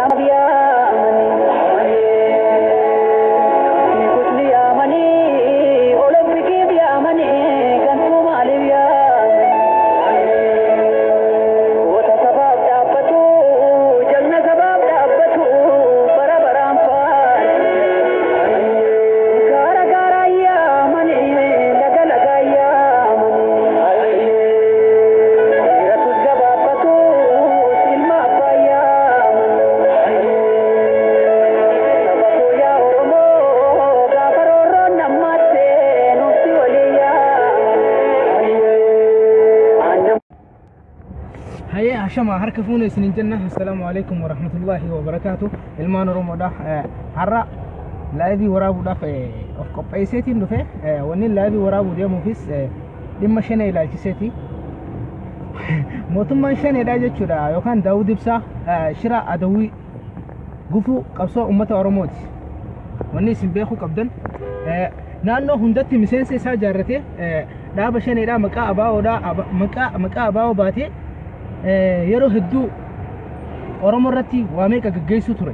Sidaama yaamanii, Fiigus ni yaamanii, Olompikiif yaamanii, gantuu maaliif yaamanii? Goota sabaaf dhaabbatu, jagna sabaaf dhaabbatu, bara baraan faarfatu. Gaara gaaraan yaamanii, laga lagaan yaamanii. Dhiiratus gabaabbatus ilma abbaa yaamanii. Saba koo yaa Oromoo gaafa roorroon nammaatte nutti walii yaamanii. Aannan Hayee, hashama harka fuune isinin jenna. Assalaamu alaikum warahmatullaahi wabarakaatu. Ilmaan Oromoodha, har'a live waraabuudhaaf of qopheesseetiin dhufe. Wanni live waraabuu deemuufis dhimma shanee ilaalchiseeti. Mootummaan shaneedha jechuudha, yookaan Daawud Ibsaa shira adawwii gufuu qabsoo uummata Oromooti. Wanni isin beekuu qabdan, naannoo hundatti miseensa isaa ijaarratee, dhaaba shaneedha, maqaa abaawoodha, maqaa abaawoo baatee yeroo hedduu Oromoo irratti waa meeqa gaggeessuu ture.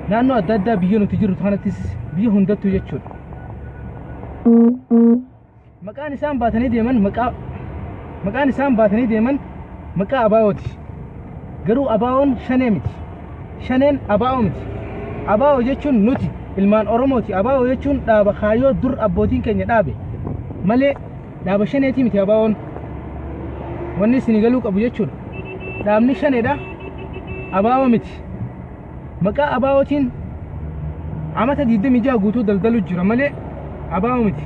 Naannoo adda addaa biyya nuti jirru kanattis, biyya hundattuu jechuudha. Maqaan isaan baatanii deeman maqaan isaan baatanii deeman maqaa abaawooti. Garuu abaawoon shanee miti. Shaneen abaa'oo miti. Abaa'oo jechuun nuti ilmaan Oromooti. Abaa'oo jechuun dhaaba kaayyoo dur abbootiin keenya dhaabe malee dhaaba shaneetii miti abaawoon. Wanni isin galuu qabu jechuudha. Dhaabni shaneedha. Abaa'oo miti. Maqaa abaa'ootiin amata 26 guutuu daldalu jira malee abaa'oo miti.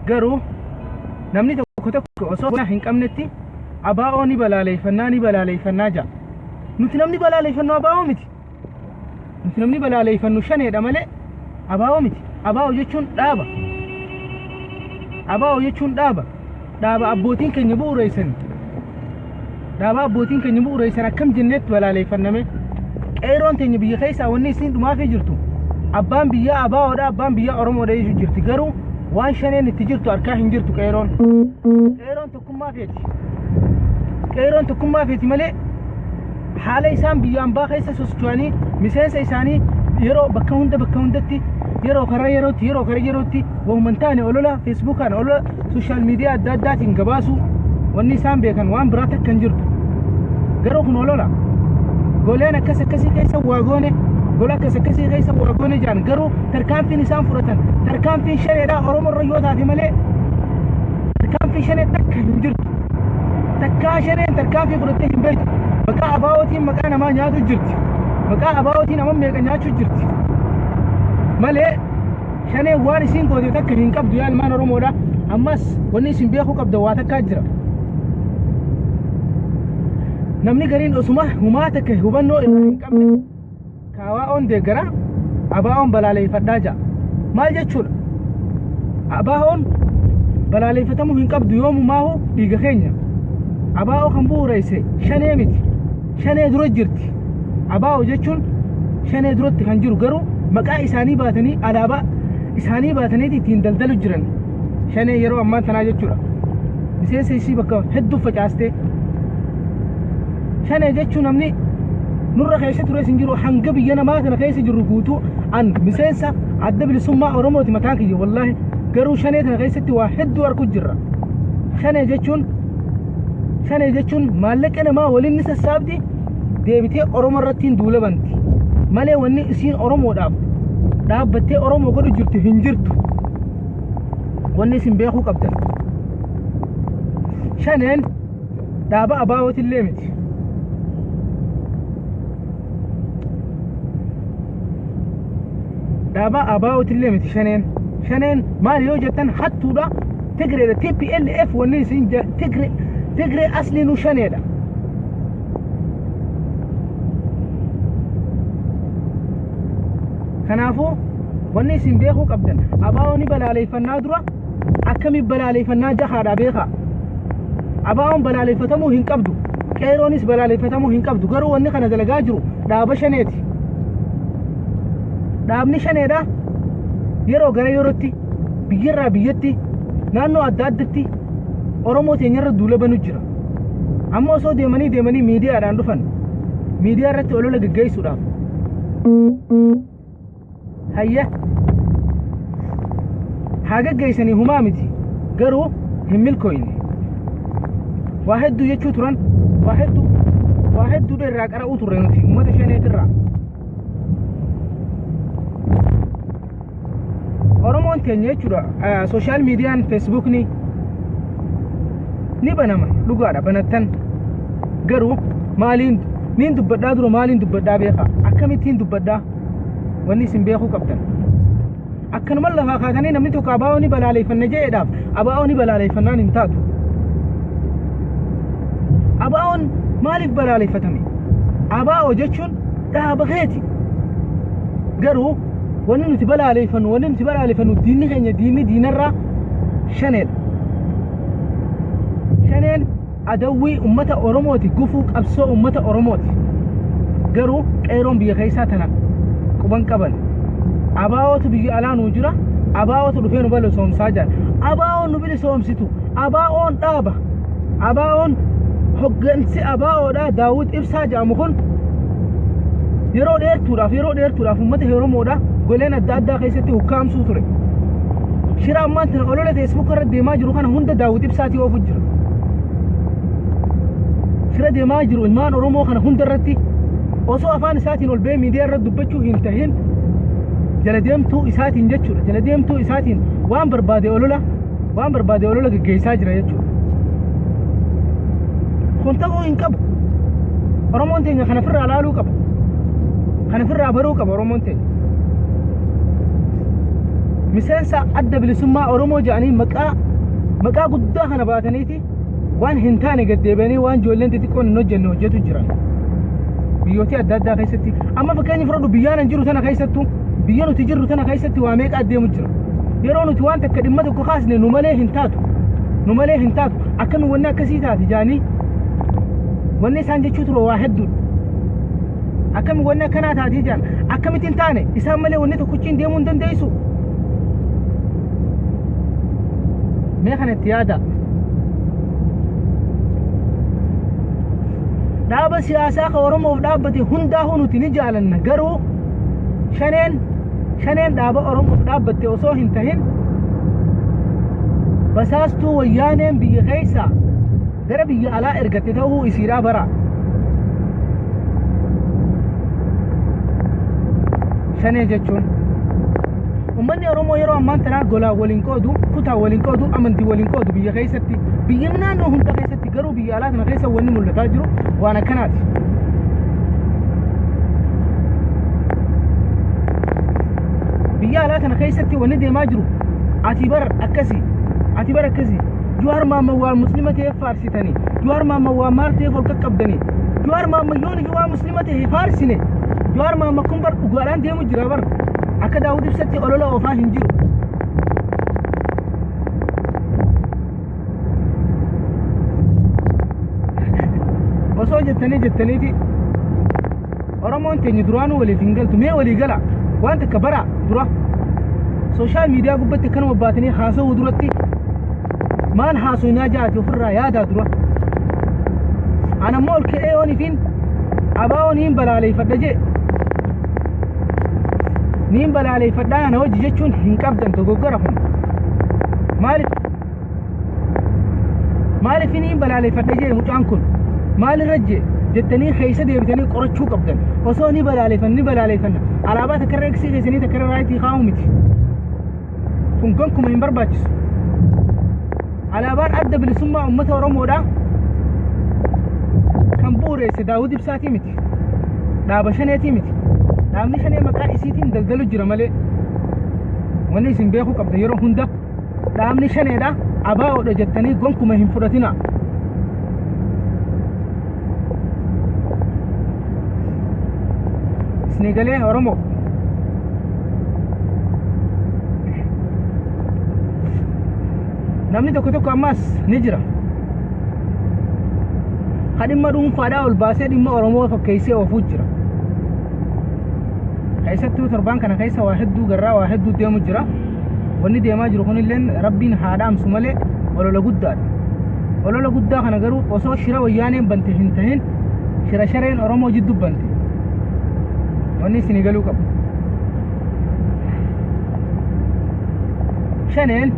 Garuu namni tokko tokko osoo hin qabnetti abaa'oo ni balaaleeffannaa, ni balaaleeffannaa ja'a. Nuti namni balaaleeffannu abaa'oo miti. Nuti namni balaaleeffannu shaneedha malee abaa'oo miti. Abaa'oo jechuun dhaaba. Abaa'oo jechuun dhaaba. Dhaaba abbootiin keenya bu'uureessan. Dhaaba abbootiin keenya bu'uureessan akkam jenneetti balaaleeffanname? Qeeroon teenya biyya keessaa wanni isiin dhumaafii jirtu abbaan biyyaa abaa'oodha, abbaan biyyaa Oromoodha jechuu jirti. Garuu waan shaneen itti jirtu harkaa hin jirtu qeeroon. Qeeroon tokkummaa feeti. Qeeroon tokkummaa feeti malee haala isaan biyya ambaa keessa sosocho'anii miseensa isaanii yeroo bakka hunda bakka hundatti, yeroo karaa yerootti, yeroo karaa yerootti waanuma hin taane olola Facebookaan, olola social media adda addaatiin gabaasu, wanni isaan beekan waan biraa takka hin jirtu. Garuu kun olola. Goleen akkas akkasii keessa waa goone, gola akkas akkasii keessa waa goone jaan, garuu tarkaanfiin isaan fudhatan tarkaanfiin shaneedha Oromoo irra yoo taate malee tarkaanfii shanee takka hin jirtu. Takkaa shaneen tarkaanfii fudhattee hin beektu. Maqaa abaa'ootiin maqaa namaa nyaatu jirti. Maqaa abaa'ootiin nama meeqa nyaachuu jirti. Malee shaneen waan isiin goote takka hin qabdu, yaa ilmaan Oromoodha. Ammas wanni isin beekuu qabda waa takkaa jira. Namni gariin osuma humaa takka hubannoo irraa hin qabne kaawaa'oon deeggara, abaa'oon balaaleeffadhaa ja'a. Maal jechuudha? Abaa'oon balaaleeffatamuu hin qabdu, yoomumaahu dhiiga keenya. Abaa'oo kan bu'uureesse shanee miti. Shanee dura jirti. Abaa'oo jechuun shanee duratti kan jiru, garuu maqaa isaanii baatanii, alaabaa isaanii baatanii ittiin daldalu jiran shanee yeroo ammaan tanaa jechuudha. Miseensa isii bakka hedduu facaastee. Shanee jechuun namni nurra keessa tures hin jiru. Hanga biyya namaa kana keessa jirru guutuu an miseensa Adda Bilisummaa Oromooti mataan kiyya, wallaahi. Garuu shanee kana keessatti waa hedduu arku jirra. Shanee jechuun maallaqa namaa waliin ni sassaabdi, deebitee Oromoo irratti hin duula banti malee wanni isiin Oromoodhaaf dhaabbattee Oromoo godhu jirtu hin jirtu. Wanni isin beekuu qabdan, shaneen dhaaba abaa'ootillee miti. Dhaaba abaa'ootillee miti shaneen. Shaneen maal yoo jettan, hattuudha. Tigreedha. TPLF wanni isin Tigre, Tigree asliinuu shaneedha. Kanaafuu wanni isin beekuu qabdan, abaa'oo ni balaaleeffannaa dura akkamiin balaaleeffannaa jahaadha beekaa. Abaa'oon balaaleeffatamuu hin qabdu. Qeeroonis balaaleeffatamuu hin qabdu. Garuu wanni kana dalagaa jiru dhaaba shaneeti. Dhaabni shaneedha. Yeroo gara yerootti biyyarraa biyyatti, naannoo adda addatti Oromoo teenyarra duula banu jira. Amma osoo deemanii deemanii miidiyaadhaan dhufan, miidiyaa irratti olola geggeessuudhaaf hayya haa geggeessanii humaa miti, garuu hin milkooyne. Waa hedduu jechuu turan, waa hedduu, waa hedduudha irraa qara'uu turre nuti uummata shaneetirraa. Oromoon teenya jechuudha, sooshaal miidiyaan feesbuukni ni banama, dhugaadha banattan, garuu maaliin niin dubbadhaa dura, maaliin dubbadhaa beekaa, akkamittiin dubbadhaa? Wanni isin beekuu qabdan, akkanuma lafaa kaatanii namni tokko abaa'oo ni balaaleeffanna jedheedhaaf abaa'oo ni balaaleeffannaan hin taatu. Abaa'oon maaliif balaaleeffatame? Abaa'oo jechuun dhaaba keeti, garuu wanni nuti balaaleeffannu, wanni nuti balaaleeffannu diinni keenya, diinni diinarraa shaneedha. Shaneen adawwii ummata Oromooti, gufuu qabsoo ummata Oromooti. Garuu qeeroon biyya keessaa tana quban qaban. Abaa'ootu biyya alaa nuu jira, abaa'ootu dhufee nu bilisoomsaa jira. Abaa'oon nu bilisoomsitu, abaa'oon dhaaba. Abaa'oon, hoggansi abaa'oodha Daawud Ibsaa jedhamu kun yeroo dheertuudhaaf, yeroo dheertuudhaaf ummata Oromoodha goleen adda addaa keessatti hukkaamsuu ture. Shira ammaan tana olola Facebook irra deemaa jiru kana hunda Daawud Ibsaatii oofu jira. Shira deemaa jiru ilmaan Oromoo kana hunda irratti osoo afaan isaatiin ol ba'ee miidiyaa irra dubbachuu hin tahin, jala deemtuu isaatiin jechuudha. Jala deemtuu isaatiin waan barbaade olola, waan barbaade olola geggeessaa jira jechuudha. Kun ta'uu hin qabu. Oromoon teenya kana ofirraa laaluu qaba. Kana ofirraa baruu qaba Oromoon teenya. Miseensa Adda Bilisummaa Oromoo jedhanii maqaa guddaa kana baataniiti waan hin taane gaddeebi'anii waan ijoolleen xixiqqoon hin hojjenne hojjetu jiran. Biyyoota adda addaa keessatti amma fakkeenya fudhadhu, biyyaan hin jiru tana keessattuu, biyya nuti jirru tana keessatti waa meeqa adeemu jira. Yeroo nuti waan takka dhimma tokko kaasne, nu malee hin taatu. Nu malee hin taatu. Akkami wanni akkasii taati jaanii wanni isaan jechuu ture waa hedduudha. Akkami wanni akkanaa taatii jaan, akkamitti hin taane, isaan malee wanni tokkichi deemuu hin dandeessu. Mee kana itti yaada. Dhaaba siyaasaa ka Oromoof dhaabbate hundaa'uu nuti ni jaalanna, garuu shaneen dhaaba Oromoof dhaabbatte osoo hin tahin basaastuu wayyaaneen biyya keessaa gara biyya alaa ergatte ta'uu isiidhaa bara. Shanee jechuun uummanni Oromoo yeroo ammaan tanaa golaa waliin qoodu, kutaa waliin qoodu, amantii waliin qoodu biyya keessatti, biyya naannoo hunda keessatti, garuu biyya alaa kana keessa wanni mul'ataa jiru waan akkanaati. Biyya alaa kana keessatti wanni deemaa jiru, ati bar akkasi, ati bar akkasi, Jawaar Mahammad waan muslima ta'eef faarsitanii, Jawaar Mahammad waan maal ta'eef ol qaqqabdanii, Jawaar Mahammad yoon fi waan muslima ta'e faarsine, Jawaar Mahammad kun bar dhugaadhaan deemu jira bar, akka Daawud Ibsatti olola oofaa hin jiru. Osoo jettanii jettaniiti Oromoon teenya duraanuu waliif hin galtu. Mee walii gala, waan takka bara dura sooshaal miidiyaa gubbatti akkanuma baatanii haasawuu duratti maal haasoynaa jaati ofirraa yaadaa dura. Ana ammoo ol ka'ee yoon ifin abaa'oo niin balaaleeffadha jee, niin balaaleeffadhaa ana hojii jechuun hin qabdan, dogoggora kun. Maaliif, maaliif niin balaaleeffadha jee, mucaan kun maalirra jee jettanii keessa deebitanii qorachuu qabdan. Osoo ni balaaleeffanna, ni balaaleeffanna, alaabaa takka irra X keessanii takka irra right kaa'u miti. Kun gonkuma hin barbaachisu. Alaabaan Adda Bilisummaa Uummata Oromoodha kan bu'uureesse Daawud Ibsaatii miti, dhaaba shaneetii miti. Dhaabni shanee maqaa isiitiin daldalu jira malee, wanni isin beekuu qabda, yeroo hunda dhaabni shaneedha abaa'oodha jettanii gonkuma hin fudhatina. Isinii galee Oromoo? Namni tokko tokko ammas ni jira ka dhimma dhuunfaadhaa ol baasee dhimma Oromoo fakkeessee oofuu jira. Keessattuu torbaan kana keessa waa hedduu garraa, waa hedduu deemu jira. Wanni deemaa jiru kunilleen rabbiin haa dhaamsu malee olola guddaadha. Olola guddaa kana garuu osoo shira wayyaaneen bante hin tahin, shira shareen Oromoo jiddu bante. Wanni isinii galuu qabu, shaneen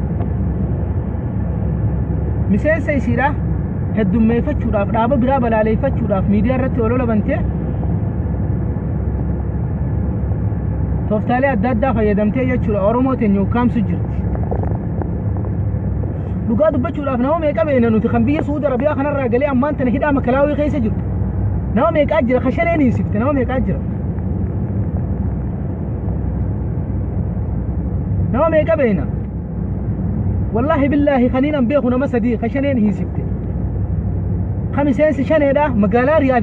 miseensa isiidha heddummeeffachuudhaaf, dhaaba biraa balaaleeffachuudhaaf miidiyaa irratti olola bantee, tooftaalee adda addaa fayyadamtee jechuudha Oromoo teenya ukkaamsu jirti. Dhugaa dubbachuudhaaf, nama meeqa beena nuti kan biyya Suudi Arabiyaa kanarraa galee ammaan tana hidhaa makalaawii keessa jiru? Nama meeqaa jira ka shaneen hiisifte? Nama meeqaa jira? Nama meeqa beena? Wallaahi billaahi, kaniin an beeku nama sadii ka shaneen hiisifte, ka miseensi shaneedha magaalaa Riyaad.